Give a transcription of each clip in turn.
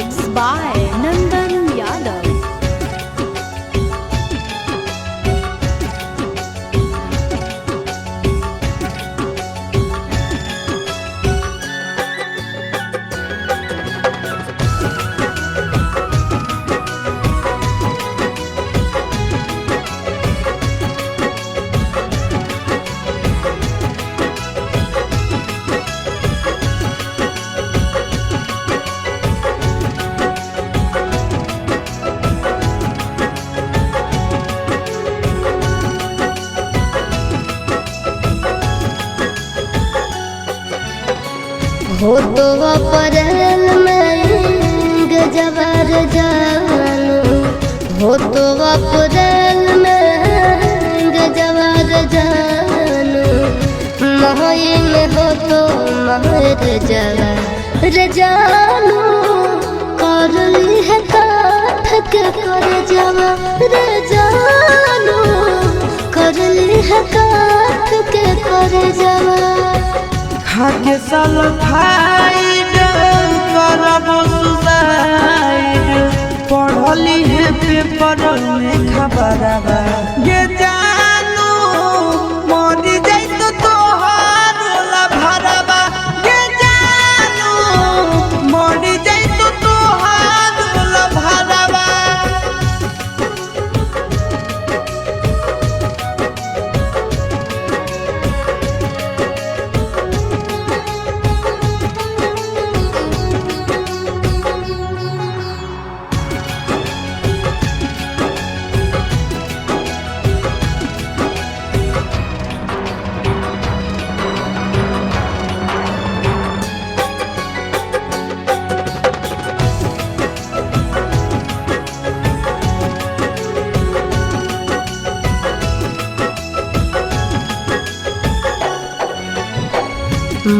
Mix by Nandan Yadav. हो तो अप्रैल में गजबर जानू, हो तो अप्रैल में गजबर जानू, मई में हो तो मर जवा रे जानू, कर ली है काठ के कर जवा रे जानू, कर ली है काठ के कर जवा। खाके सल्फाइड करब सुसाइड, पढ़ली है पेपर में खबरवा गे जानू, मरी जाइत तोहार भरवा गे जानू, मरी जाइत तोहार भरवा।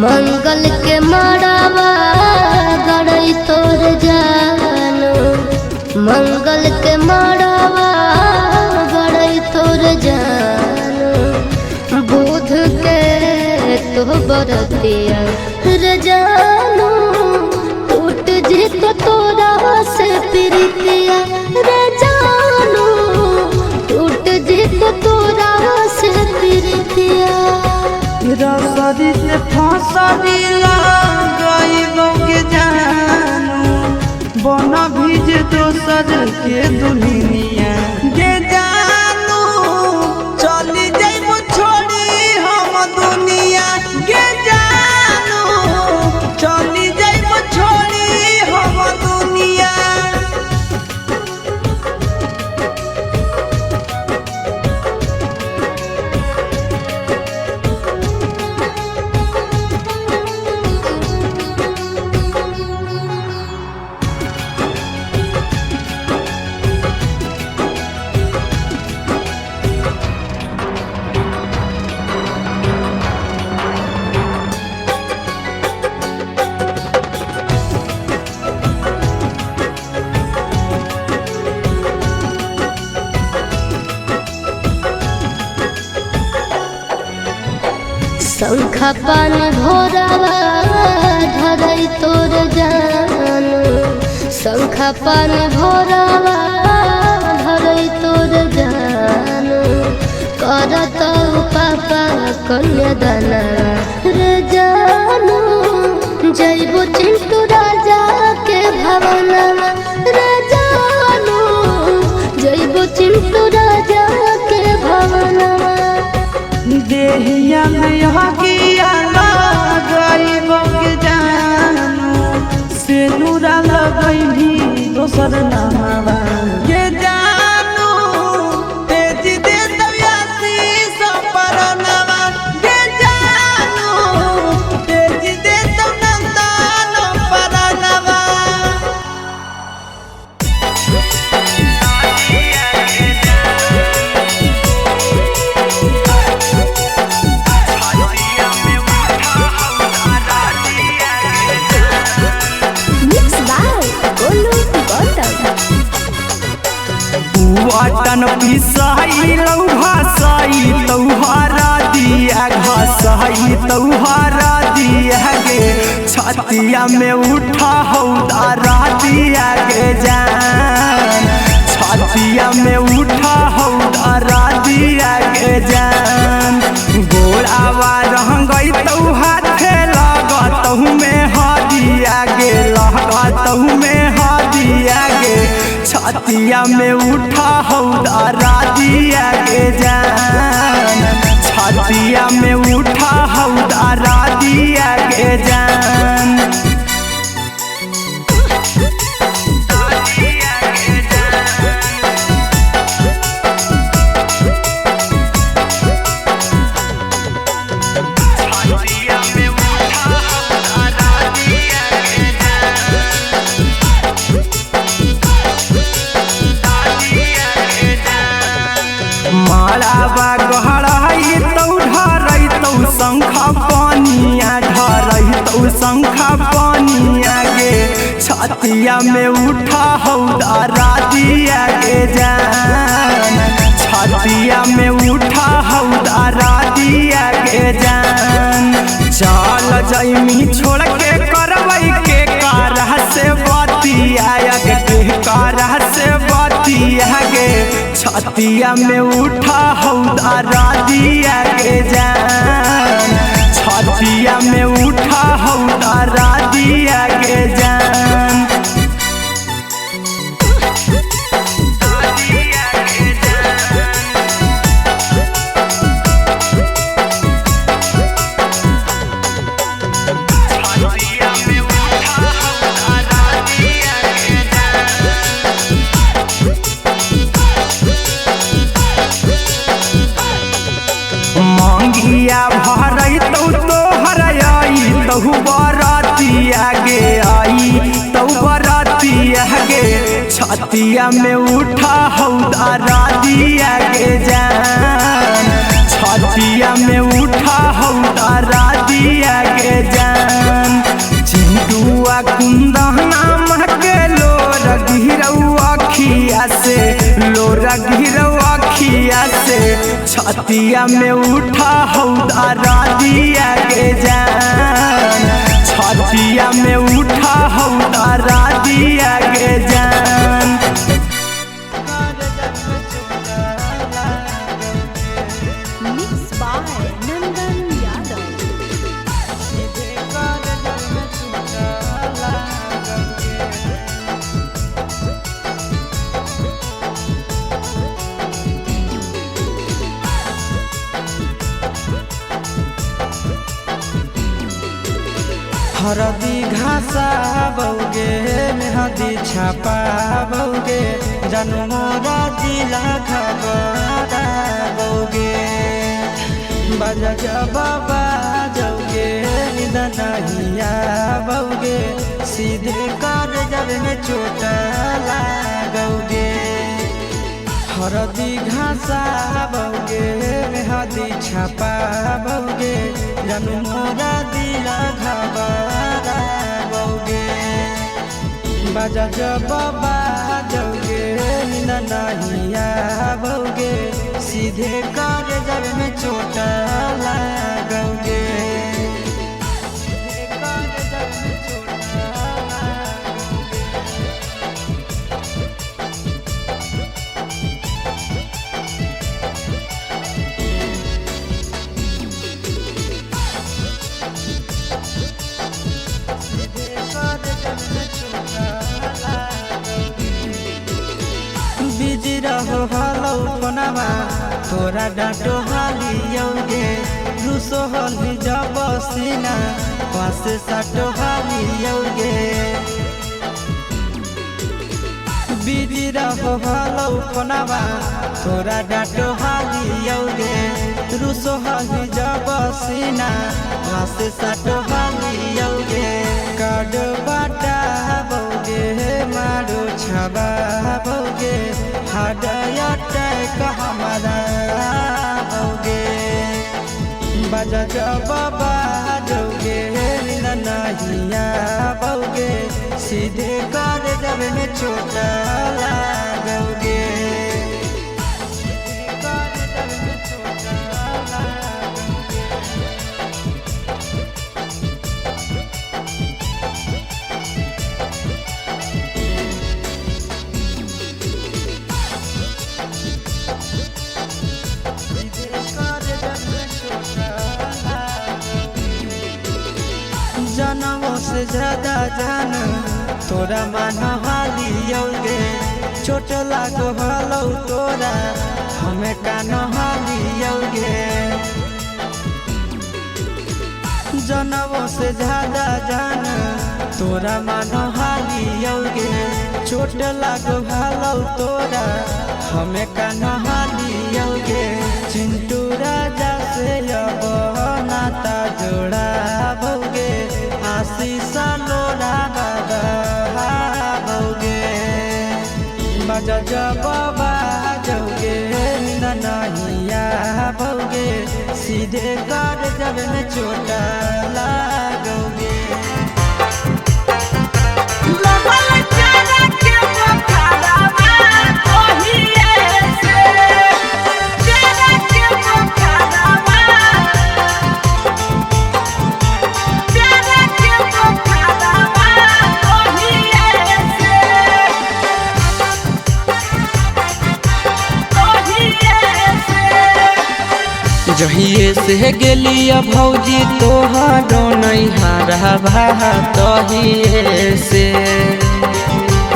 मंगल के मड़ावा गड़ई तोर जानो, मंगल के मड़ावा गड़ई तोर जानो, बुध के तो बरतिया रे जानो, टूट जित तोरा से प्रीतिया रे जानो, टूट जित तोरा से प्रीतिया। रसरी से फसरी लगइब के जानू, बन भीज दोसर के दुनिया गे जानू, चली जाइब छोड़ी हम दुनिया गे जानू, चली जाइब छोड़ी हम दुनिया। शंखा पान भोरावा धरई तोर जानो, शंखा पान भोरावा धरई तोर जानो, करत पापा कन्यादाना रे जानो, जैबो चिंटू राजा के भवना रे जानो, जैबो चिंटू राजा के भवना। देहिया में यगिया लगइब के जानू, सेनुरा लगइभी दोसर नामवा गे जानू, तेज दे तव्यासी सपरनवा गे जानू, तेज दे तव नंदन परनवा। Mix by Golu Gautam. वाटन पिसाई लौ भासाई तौहारा दिया घसाई तौहारा दिया गे। छतिया में उठा हौ दिया गे जान, छतिया में उठा हौ दिया गे जान। गोड़ावा रंगई तौ हाथे लगतहु में हदिया गे, लगतहु में हदिया गे। छतिया में उठा हौ दिया गे जान, छतिया में उठा हौ दिया गे जान। मालावा गहराई तौ ढरई तौ शंख पानिया, ढरई तौ शंख पानिया गे। छतिया में उठा हौ दिया गे जान, छतिया में उठा हौ दिया गे जान। चल जैमी छोड़ के करवई के कारह से बतिया गे, कारह से बतिया गे। छतिया में उठा हौ दिया गे जान, छतिया में उठा हौ दिया गे जान। मंगिया भरई तौ तोहर आई तहु बरतिया गे, आई तौ बरतिया गे। छतिया में उठा हौ दिया गे जान, छतिया में उठा हौ दिया गे जान। चिंटुआ कुंदना महके लोर गिरौ अखिया से, लोर गिरौ अखिया से। छतिया में उठा हौ दिया गे जान, छतिया में उठा हौ दिया गे जान। Mix by Nandan Yadav. हरदी घासा बौगे मेहदी छापा बौगे जन्मोरा जिला खबरा बौगे। बजा बाबा जौगे निद नहिया बौगे सीधे कर जब में चोट लागौगे। हरदी घासा बौगे मेहदी छापा बौगे जन्मोरा दिला घबरा बौगे। बजा जब बाजौगे निंद नहिया बौगे सीधे कर जब में चोट लागौगे। सीधे कर जब में चोट लागौगे। बिजी रहो हलो फोनवा तोरा डांटो हालियौगे रुसो हली जब सीना पास साटो हालियौगे। बिजी रहो हलो फोनवा तोरा डांटो हालियौगे रुसो हली जब सीना पास साटो हालियौगे। कार्ड बाटा बौगे मारो छबा बौगे हार्ट अटैक हमारा बौगे। बजा जब बाजौगे नहिया बौगे सीधे कर जब में चोट लागौगे। सीधे कर जब में चोट लागौगे। से ज्यादा जान तोरा मान हालियोगे। छोट लागो हलौ तोरा हमें कान हालियोगे। जनवों से ज्यादा जान तोरा मान हालियोगे। छोट लागो हलौ तोरा हमें कान हालियोगे। चिंटू राजा से अब नाता जोड़ा भोगे, आशीष लोड़ा बाबा भोगे। बजा जब बाजोगे ननहिया भोगे, सीधे कर जब में चोटा लागोगे। जहिए से गेलिया भौजी तोहरो नैहरवा तहिए से।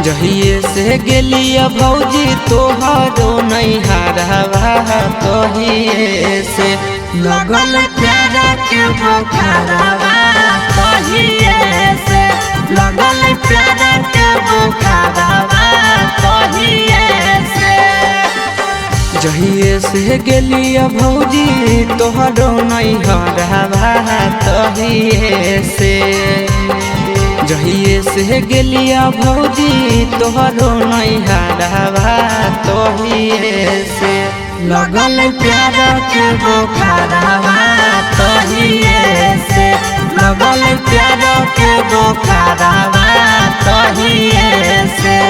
जहिए से गेलिया भौजी तोहरो नैहरवा तहिए से। लगल प्यारा के बोखारवा तहिए से, लगल प्यारा के बोखारवा तहिए से। जहिए से गेलिया भौजी तोहरो नैहरवा तहिए से। जहिए से गेलिया भौजी तोहरो नैहरवा तहिए से। लगल प्यार के बोखारवा तहिए से, लगल प्यार के बोखारवा तहिए से।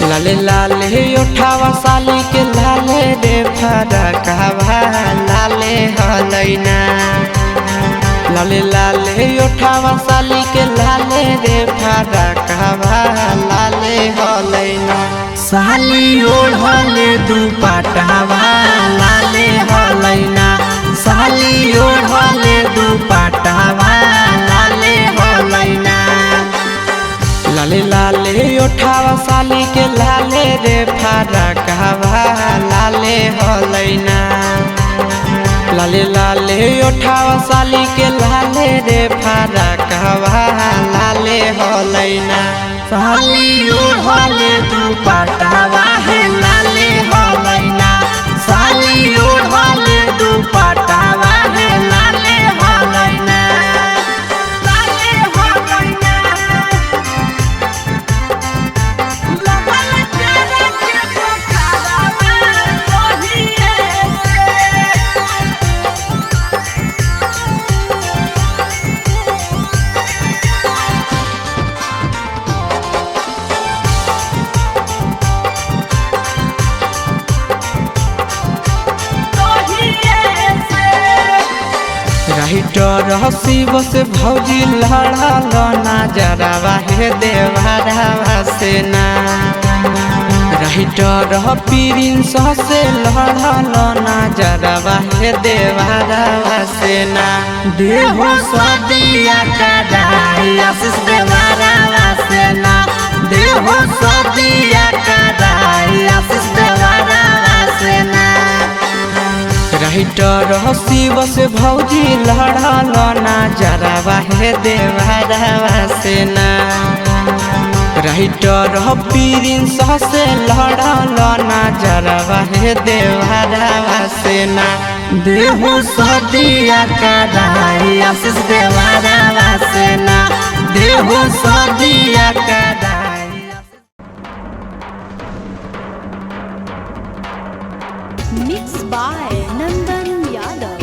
लाले लाले उठावा साली के लाले रे फरकवा लाले हलैना। लाले लाले उठावा साली के लाले रे फरकवा लाले हलैना। साली ओढ़ले दुपट्टावा लाले हलैना, साली ओढ़ले दुपट्टावा लाले हलैना। लाले लाले उठावा साली के लाले रे फरकवा लाले हलैना। लाले लाले उठावा साली के लाले रे फरकवा लाले हलैना। साली ओढ़ले दुपट्टावा हे लाले हलैना, साली ओढ़ले दुपट्टावा हे लाले हलैना। राइटर शिव से भौजी लड़ल ना जरावा हे देवरावा से ना। राइटर प्रिंस से लड़ल ना जरावा हे देवरावा से ना। देहो सदिया कराई आशीष देवरावा से ना, देहो सदिया कराई आशीष देवरावा से ना। राइटर शिव से भौजी लड़ल ना जरावा हे देवरावा से ना। राइटर प्रिंस से लड़ल ना जरावा हे देवरावा से ना। देहो सदिया कराई आशीष देवरावा से ना, देहो सदिया कराई। Mix by Nandan Yadav.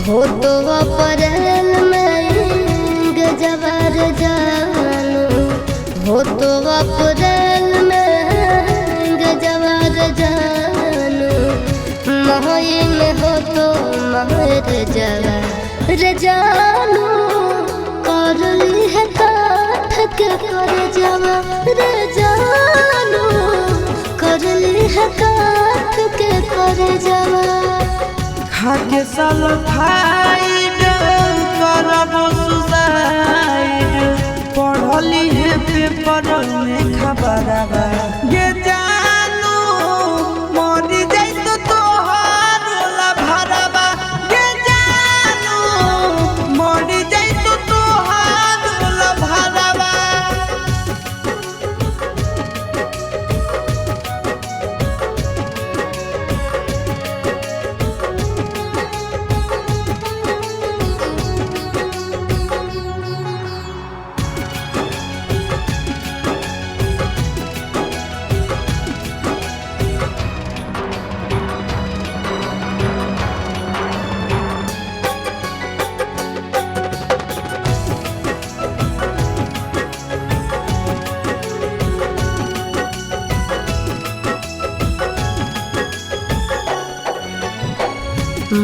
हो तो अप्रैल में गजबर जानू, हो तो अप्रैल में गजबर जानू, मई में हो तो महर जवा रे जानू, कर ली है काठ के कर जवा रे जानू, कर ली है काठ के कर जवा। खाके सल्फाइड करब सुसाइड, पढ़ली है पेपर में खबरवा गे जानू, मरी जाइत तोहर भरवा गे जानू, मरी जाइत तोहर भरवा।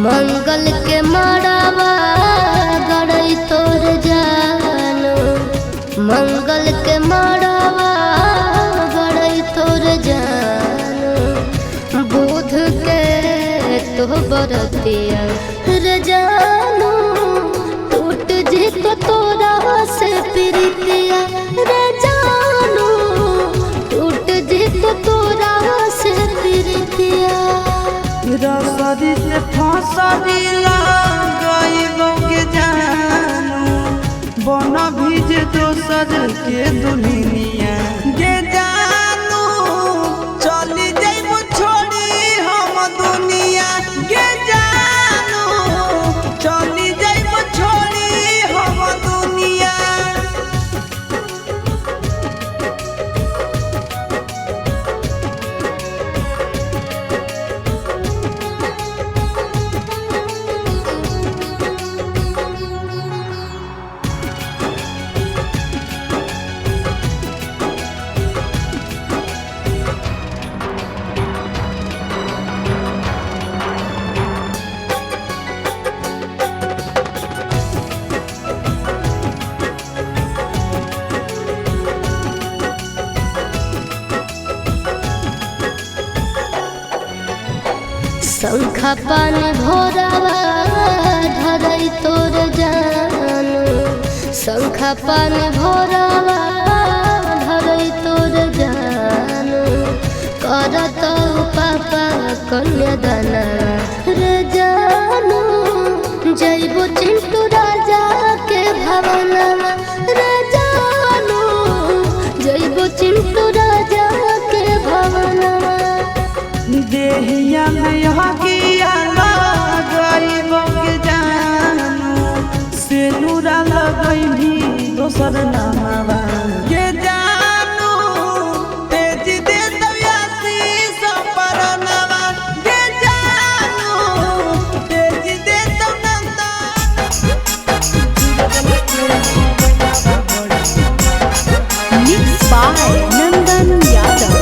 मंगल के मड़ावा गड़ई तोर जानो, मंगल के मड़ावा गड़ई तोर जानो, बुध के तो बरतिया रे जानो, टूट जित तोरा से प्रीतिया रे जानो, टूट जित तोरा से प्रीतिया। रसरी से फसरी लगइबो के जानू, बन भीज दोसर के दुल्हनिया गे जानू, चली जाइबो छोड़ी हम दुनिया गे जानू, चली जाइबो छोड़ी हम दुनिया। शंखा पान भोरावा धरई तोर जानू, शंखा पान भोरावा धरई तोर जानू, करत पापा कन्यादाना रे जानू, जैबो चिंटू राजा के भवनवा रे जानू, जैबो चिंटू राजा के भवनवा। देहिया में यहकिया लगइबो के जानू, सेनुरा लगइभी दोसर नामवा गे जानू, तेज दे तव्यासी सपरनवा गे जानू, तेज दे तव Nanda. Mix by Nandan Yadav.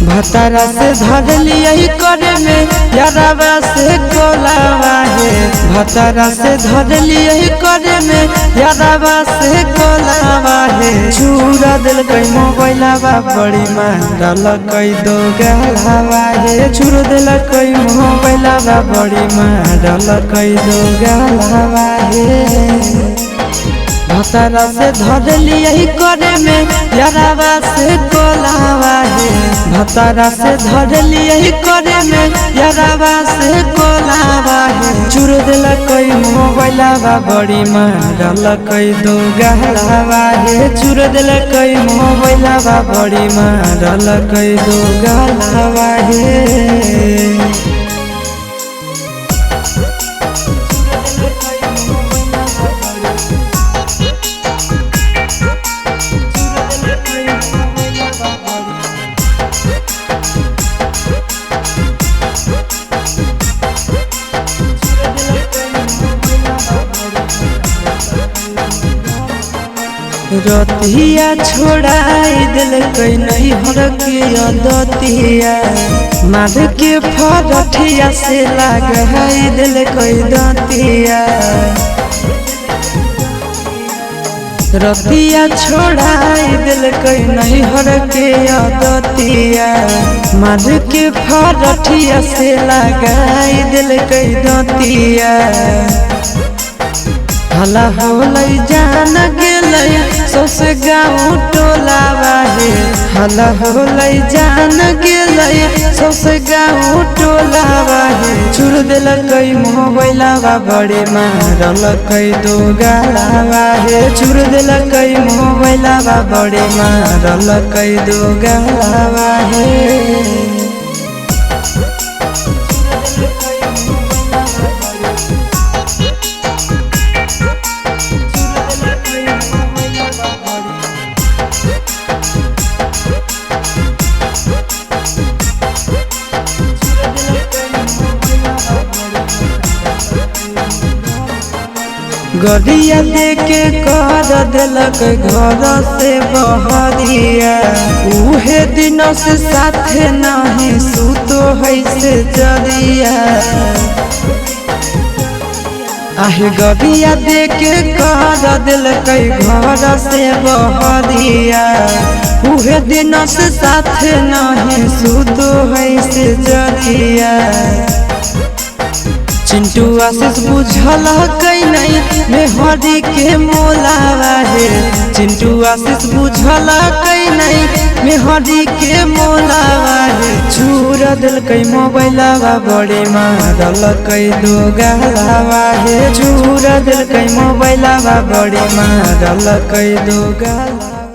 भतारा से धर लिया करे में यारावा से कोलावा हे, भतारा से धर लिया करे में यारावा से कोलावा हे, छुरा दिल कई मोबाइलावा बड़ी मारल कई दो गालावा हे, छुर दिल कई मोबाइलावा बड़ी मारल कई दो गालावा हे। भतारा से धर लिया करे में यारावा से कोलावा हे, भतारा से धर लिया करे में यारावा से कोलावा हे, चुर दिल कई मोबाइलावा बड़ी मारल कई दो गहलावा हे, चुर दिल कई मोबाइलावा बड़ी मारल कई दो गहलावा हे। रतिया छोड़ाई दिलकै नैहर के अदतिया, मार के फरठिया से लगाई दिलकै दतिया। रतिया छोड़ाई दिलकै नैहर के अदतिया, मार के फरठिया से लगाई दिलकै दतिया। हला होलै जान गेलै सौसे गाँव टोलावा हे, हला होलै जान गेलै सौसे गाँव टोलावा हे। छुड़ देलकै मोबाइलवा बड़े मारलकै दो गालावा हे, छुड़ देलकै मोबाइलवा बड़े मारलकै दो गालावा हे। गड़िया देके कर दिलक घर से बहरिया, उहे दिन से साथे नहीं सुतो है से जरिया। आहे गड़िया देके कर दिलक घर से बहरिया, उहे दिन से साथे नहीं सुतो है से जरिया। चिंटू आशीष बुझल कै नहीं मेहरी के मोलावा हे, चिंटू आशीष बुझल कै नहीं मेहरी के मोलावा हे। छुड़ दिलकै मोबाइलवा बड़े मारलकै दो गालावा हे, छुड़ दिलकै मोबाइलवा बड़े मारलकै दो गालावा।